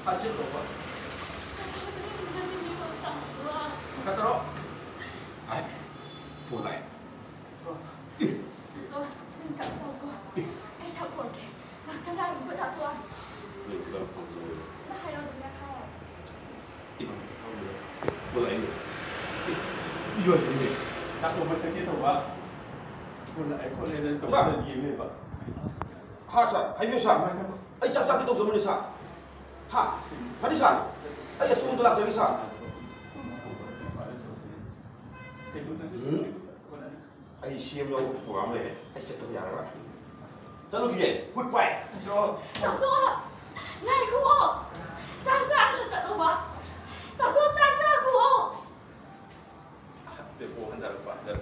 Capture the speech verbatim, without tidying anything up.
ꯍꯥꯞꯆꯤꯜꯂꯣꯕ꯫ ꯃꯈꯥ ꯇꯔꯣ꯫ ꯍꯥꯏ꯫ ꯐꯣꯟ ꯂꯥꯛꯑꯦ꯫ ꯑꯗꯣ ꯅꯪ ꯆꯥꯛ ꯆꯥꯎꯀꯣ꯫ ꯑꯩ ꯁꯛ ꯄꯣꯔꯛꯀꯦ꯫ ꯉꯥꯛꯇ ꯉꯥꯏꯔꯝꯃꯣ ꯗꯥꯛꯇꯣ꯫ ꯅꯪ ꯈꯨꯗꯥꯡ ꯐꯪꯗ꯭ꯔꯦ꯫ ꯅꯪ ꯍꯥꯏꯔꯛꯑꯣ ꯑꯗꯨꯝ ꯅꯪ ꯍꯥꯏꯔꯛꯑꯣ꯫ ꯏꯃꯥ ꯐꯪꯗ꯭ꯔꯦ꯫ ꯐꯣꯟ ꯂꯥꯛꯑꯦ꯫ ꯏ ꯌꯣꯟꯕꯅꯦ꯫ ꯗꯥꯛꯇꯣ ꯃꯁꯛ ꯆꯠꯀꯦ ꯇꯧꯕ꯫ ꯐꯣꯟ ꯂꯥꯛꯑꯦ ꯈꯣꯠꯂꯦꯅ ꯇꯧꯕ ꯌꯦꯡꯉꯦꯕ꯫ ꯍꯥ ꯁꯥꯔ, ꯍꯥꯏꯕꯤꯌꯨ ꯁꯥꯔ꯫ ꯑꯩ ꯆꯥꯛ ꯆꯥꯒꯦ ꯇꯧꯖꯕꯅꯤ ꯁꯥꯔ꯫ ꯍꯥ? ꯐꯅꯤ ꯁꯥꯔ꯫ ꯑꯩ ꯑꯊꯨꯕꯗ ꯂꯥꯛꯆꯒꯦ ꯁꯥꯔ꯫ ꯎꯝ? ꯑꯩ ꯁꯤ ꯑꯦꯝ ꯌꯥꯎꯕ ꯄ꯭ꯔꯣꯒ꯭ꯔꯥꯝ ꯂꯩꯔꯦ꯫ ꯑꯩ ꯆꯠꯇꯕ ꯌꯥꯔꯔꯣꯏ꯫ ꯆꯠꯂꯨꯈꯤꯒꯦ꯫ ꯒꯨꯗ ꯕꯥꯏ꯫ ꯗꯥꯛꯇꯣ!